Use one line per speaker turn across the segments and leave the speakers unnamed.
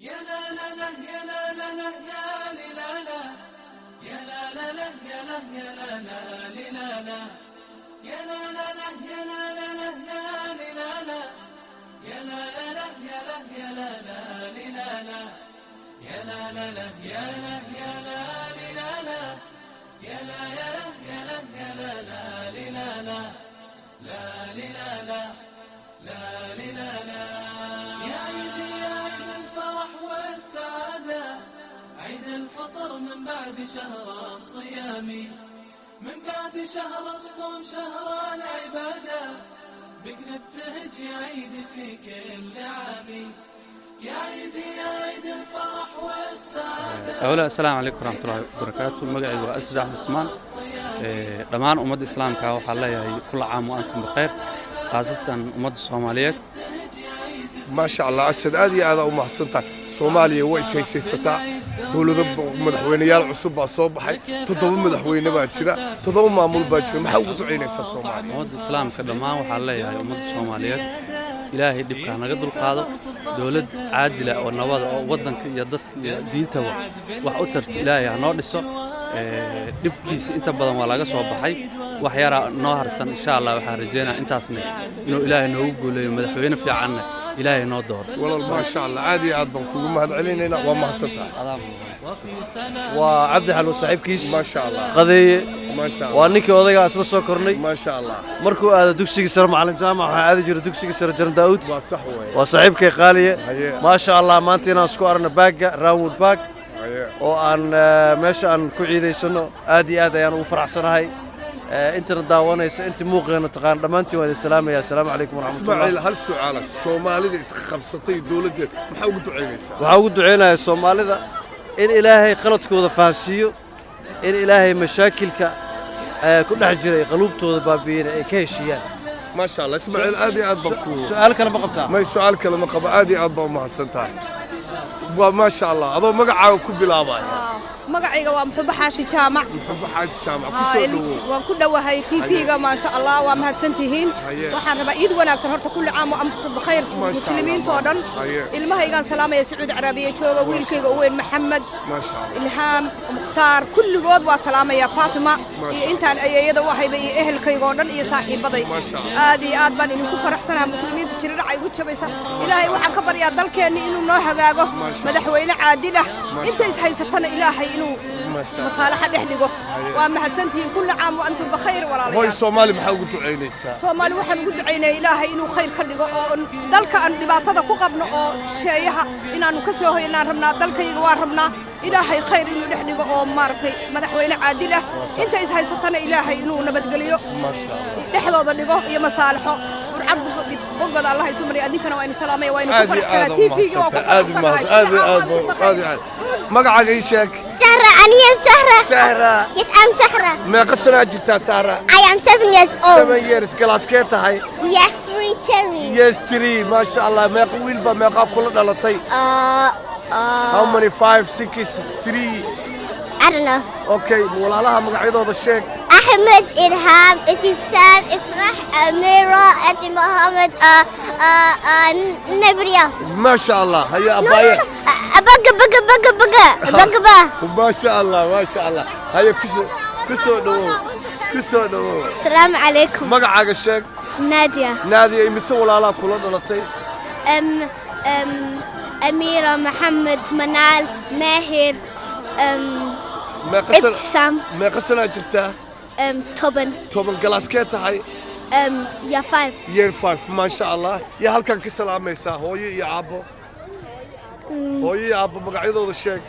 يا لا لا لا يا لا لا لا يا لا لا يا لا لا لا يا لا يا لا لا لا لا يا لا لا لا يا لا لا لا يا لا لا يا لا لا لا يا لا يا لا لا لا لا يا لا لا لا يا لا يا لا لا لا يا لا يا لا يا لا يا لا لا لا لا لا لا لا لا لا لا. يا عيد يا عيد الفرح والسعادة، عيد الفطر من بعد شهر الصيام، من بعد شهر الصوم شهر العبادة، بك نبتهج يا عيد في كل عام. يا عيد يا عيد الفرح والسعادة.
Awla, assalaamu calaykum waraxmatullahi wabarakaatu. Magacaygu waa Asad Axmed Usmaan. Dhammaan ummadda islaamka waxaa leeyahay كل عام وأنتم بخير, khaasatan ummadda Soomaaliyeed.
Maasha Allah, Asad, aad iyo aada u mahadsantahay. Soomaaliya way ishaysaysataa, dowlado, madaxweyneyaal cusub baa soo baxay, toddoba madaxweyne baa jira, toddoba maamul baa jira. Maxaa ugu ducaynaysaa Soomaaliya?
Ummadda islaamka dhammaan waxaa leeyahay, ummadda Soomaaliyeed, Ilaahay dhibka naga dulqaado, dowlad caadila oo nabada oo waddanka iyo dadka iyo diintaba wax u tarta Ilaahay ha noo dhiso. Dhibkiisa inta badan waa laga soo baxay, wax yaraa noo harsan. Insha Allah waxaan rajeynaya intaasna inuu Ilaahay noogu guuleeyo, madaxweyne fiicanna Ilaahay noo dooro.
Walaal, maasha Allah, aad iyo aad baan kugu mahad celinaynaa, waa mahadsantahay.
Adaa mudan.
Waa Cabdi Xalwo saaxiibkiis.
Maasha Allah.
Qadeeye.
Maasha Allah.
Waa ninkii odaygaa isla soo kornay.
Maasha Allah.
Markuu aado dugsigii sare Macalin Jaamac, waxaa aadi jiray dugsigii sare Jaran Daa'uud.
Waa sax weeye.
Waa saaxiibkay qaaliye.
Haye.
Maasha Allah, maanta inaan isku aragno park-ga Roundwood Park
Haye.
oo aan meesha aan ku ciidaysano, aad iyo aad ayaan ugu faraxsanahay. Intana daawanaysa, inta muuqeena taqaan, dhammaantiin waa idin salaamaya. Assalaamu calaykum waraxmatullah.
Ismaaciil, hal su'aala: Soomaalida isqabsatay dowladdeed maxaa ugu ducaynaysaa?
Waxaa ugu ducaynayaa Soomaalida in Ilaahay qaladkooda fahansiiyo, in Ilaahay mashaakilka ku dhex jiray qaluubtooda baabi'iyena ay ka heshiiyaan.
Maasha Allah, Ismaaciil, aad iyo aad baan ku
Su'aal kale ma qabtaa?
May, su'aal kale ma qabo. Aad iyo aad baa u mahadsan tahay. Waa maasha Allah. Adoo magacaaga ku bilaabaya.
Magacayga waa Muxubo Xaashi Jaamac.
Muxubo Xaaji Jaamac, ku soo dhowow.
Waan ku dhowahay TV-ga. Maasha Allah, waa mahadsantihiin.
Haye.
Waxaan rabaa iid wanaagsan horta, كل عام وأنتم بخير
Maasha
muslimiinta oo dhan.
Haye.
Ilmahaygaan salaamaya Sacuudi Carabiya jooga, wiilkayga u weyn Maxamed,
Maasha Allah.
Ilhaam, Mukhtaar, kulligood waa salaamaya, Faatima
Maasha
iyo intaan ayeeyada u ahayba iyo ehelkayga oo dhan iyo saaxiibaday.
Maasha Allah.
Aad iyo aad baan idinku faraxsanaha. Muslimiinta jiridhaca igu jabaysa, Ilaahay waxaan ka baryaa dalkeenni inuu noo hagaago,
Maasha.
madaxweyne caadil ah,
Maasha.
inta is haysatana Ilaahay inuu
Maasha Allah.
masaalaxa dhex dhigo.
Haye.
Waa mahadsantihiin. كل عام وأنتم بخير
Hooy,
walaalayaal.
Soomaali maxaa ugu ducaynaysaa?
Soomaali waxaan ugu ducaynaya Ilaahay inuu khayr ka dhigo oo dalka aan dhibaatada ku qabno oo shisheeyaha inaannu ka soo hoynaan rabnaa. Dalkayga waa rabnaa Ilaahay khayr inuu dhex dhigo oo maaragtay madaxweyne caadil ah, inta is haysatana Ilaahay inuu nabadgeliyo
Maasha Allah.
dhexdooda dhigo iyo masaalaxo, burcad bogooda Allah isu mariya. Adinkana waa idin salaamaya, waa idin ku
Aad iyo aad
faraxsanaa.
u
TV-ga waa ku
mahadsantahay, aad u
faraxsanahay.
mahad, aad iyo aad aad iyo aad. Magacaaga ii sheeg.
Sahra, I am Sahra.
Sahra.
Yes, I'm Sahra.
Meeqa sanaa jirtaa, Sahra?
I am 7 years old.
7 years. Class-kee tahay?
Yeah, three cherry.
Year three, maasha Allah. Meeqa wiil baa, meeqaa kula dhalatay? How many? Five, six, three?
I don't know.
Okay, walaalaha magacyadooda sheeg.
Ahmed, Ilham, Itisam, Ifrah, Amira, Ati Muhammad, nobody else.
Maasha Allah. Haya.
No, no,
Abaaye.
no. Baga, baga, baga, baga, baga, ba.
Maasha Allah, maasha Allah. Haya, kusoo dhawow, kusoo dhawow.
Assalamu alaikum.
Magacaaga sheeg.
Nadia.
Naadiya, imise walaalaha kula dhalatay?
Amira, Muhammad, Manal, Mahir,
Meeqa sana?
Ibtisam.
Meeqa sanaa jirtaa?
10.
10. Class-kee tahay?
Year 5.
Year 5, maasha Allah. Yaa halkan ka salaamaysaa? Hooyo iyo aabbo, hooyo iyo aabbo magacyadooda sheeg.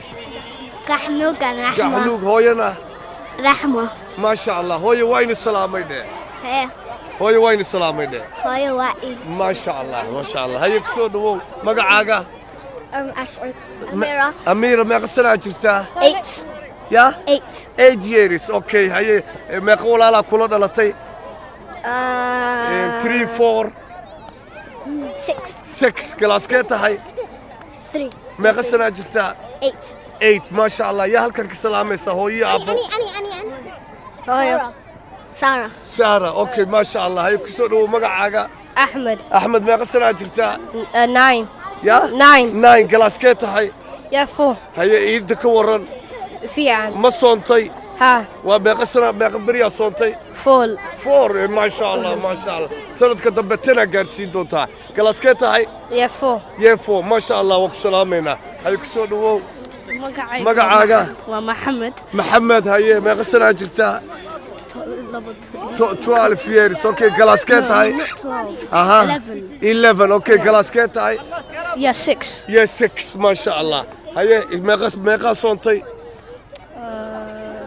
Gaxnuug and Rahma.
Gaxnuug, hooyana?
Rahma.
Maasha Allah. Hooyo, waa ina salaamay dheh.
Hey,
Hooyo, waa ina salaamay dheh.
Hooyo waa i.
Maasha Allah, maasha Allah. Haye, kusoo dhawow. Magacaaga?
Ashur. Amira.
Amiira, meeqa sanaa jirtaa?
8.
Ya?
8.
8 years, okay. Haye, meeqa walaalaa kula dhalatay? Three, four?
6.
6. Class-kee tahay?
3.
Meeqa sanaa jirtaa?
8.
8, maasha Allah. Yaa halkan ka salaamaysaa, hooyo iyo aabbo?
Ani, ani, ani, ani. Hooyo. Sarah.
Sara, okay, maasha Allah. Haye, kusoo dhawow. Magacaaga?
Ahmed.
Axmed, meeqa sanaa jirtaa?
9.
Ya?
9.
9. Galaaskee tahay?
Year 4.
Haye, ciidda ka waran?
Fiican.
Ma soontay?
Ha.
Waa meeqa sana, meeqa beriyaa soontay?
4.
4, maasha Allah, maasha Allah. Sanadka dambe 10-aa gaarsiin doontaa. Galaaskee tahay?
Year 4.
Year 4, maasha Allah. Waa ku salaamaynaa. Haye, ku soo dhawow. Magacaaga?
Waa Maxamed.
Maxamed, haye, meeqa sanaa jirtaa? 12 years, okay. Galaaskee tahay? Aha. 11, okay. Galaaskee tahay?
Year 6.
Year 6, maasha Allah. Haye, meeqa meeqaa soontay?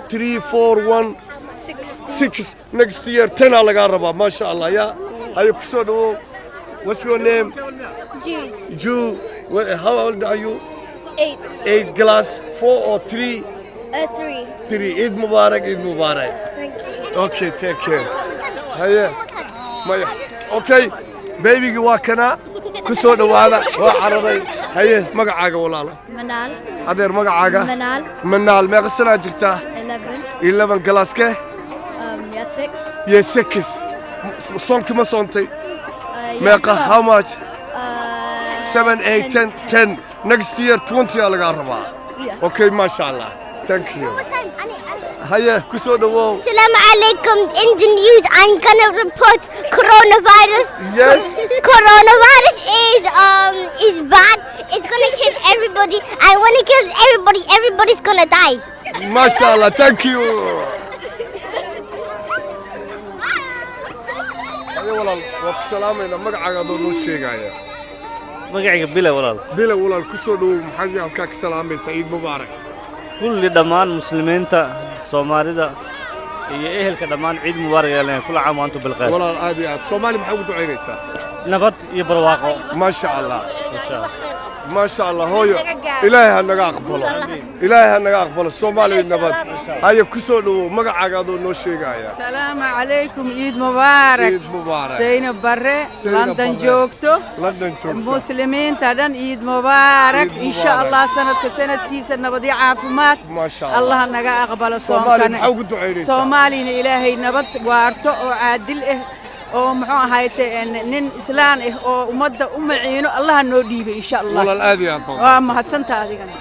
3, 4, 1?
6.
6. Next year 10-aa lagaa rabaa, maasha Allah. Ya, haye, ku soo dhawow. What's your name?
Jude.
Ju. How old are you?
8.
8. Class 4 or 3?
3.
3. Eid Mubarak, Eid Mubarak.
Thank you.
Okay, take care. Haye, maya, okay, babygii waa kana, ku soo dhawaada. Waa cararay. Haye, magacaaga, walaala?
Manal.
Adeer, magacaaga?
Manal.
Manaal, meeqa sanaa jirtaa?
11.
11. Galaaskee?
Year 6.
Year 6. Soonkii ma soontay? Meeqa? How much? 7, 8, 10, 10. Next year 20 aa lagaa rabaa. Okay, maasha Allah, thank you. Haye, ku soo dhawow.
Assalamu alaikum. In the news, I'm gonna report coronavirus.
Yes.
Coronavirus is bad. It's gonna kill everybody. And when it kills everybody, everybody's gonna die.
Maasha Allah, thank you. Haye walaal, waa ku salaamaynaa. Magacaaga adoo noo sheegaya?
Magacayga Bila, walaal.
Bila, walaal, ku soo dhawow. Maxaad halkaa ka salaamaysaa? Ciid mubaarak.
Kulli dhammaan muslimiinta Soomaalida iyo ehelka dhammaan ciid mubaarak ayaa leeyahay. كل عام وأنتم بالخير.
Walaal, aad iyo aad. Soomaali maxaa ugu ducaynaysaa?
Nabad iyo barwaaqo.
Maasha Allah.
Insha Allah.
Maasha Allah. Hooyo, Ilaahay ha naga aqbalo, Ilaahay ha naga aqbalo. Soomaaliya nabad. Haye, ku soo dhawow. Magacaaga adoo noo sheegaya?
Salaamu calaykum, ciid mubaarak.
Ciid mubaarak.
Zaynab Barre.
Zaynab
London
Barre.
Joogto.
London joogto.
Muslimiinta dhan ciid mubaarak.
Ciid
Insha
mubaarak.
Allah sanadka sanadkiisa nabad iyo caafimaad.
Maasha Allah.
Allah naga aqbalo.
Soomaaliya
Soonkana
maxaa ugu ducaynaysaa?
Soomaalina Ilaahay nabad waarto oo caadil ah oo muxuu ahayte nin islaan ah oo ummadda u maciino Allaha noo dhiibay, insha Allah.
Walaal, aad iyo aad baa
Waa mahadsantaa adigana.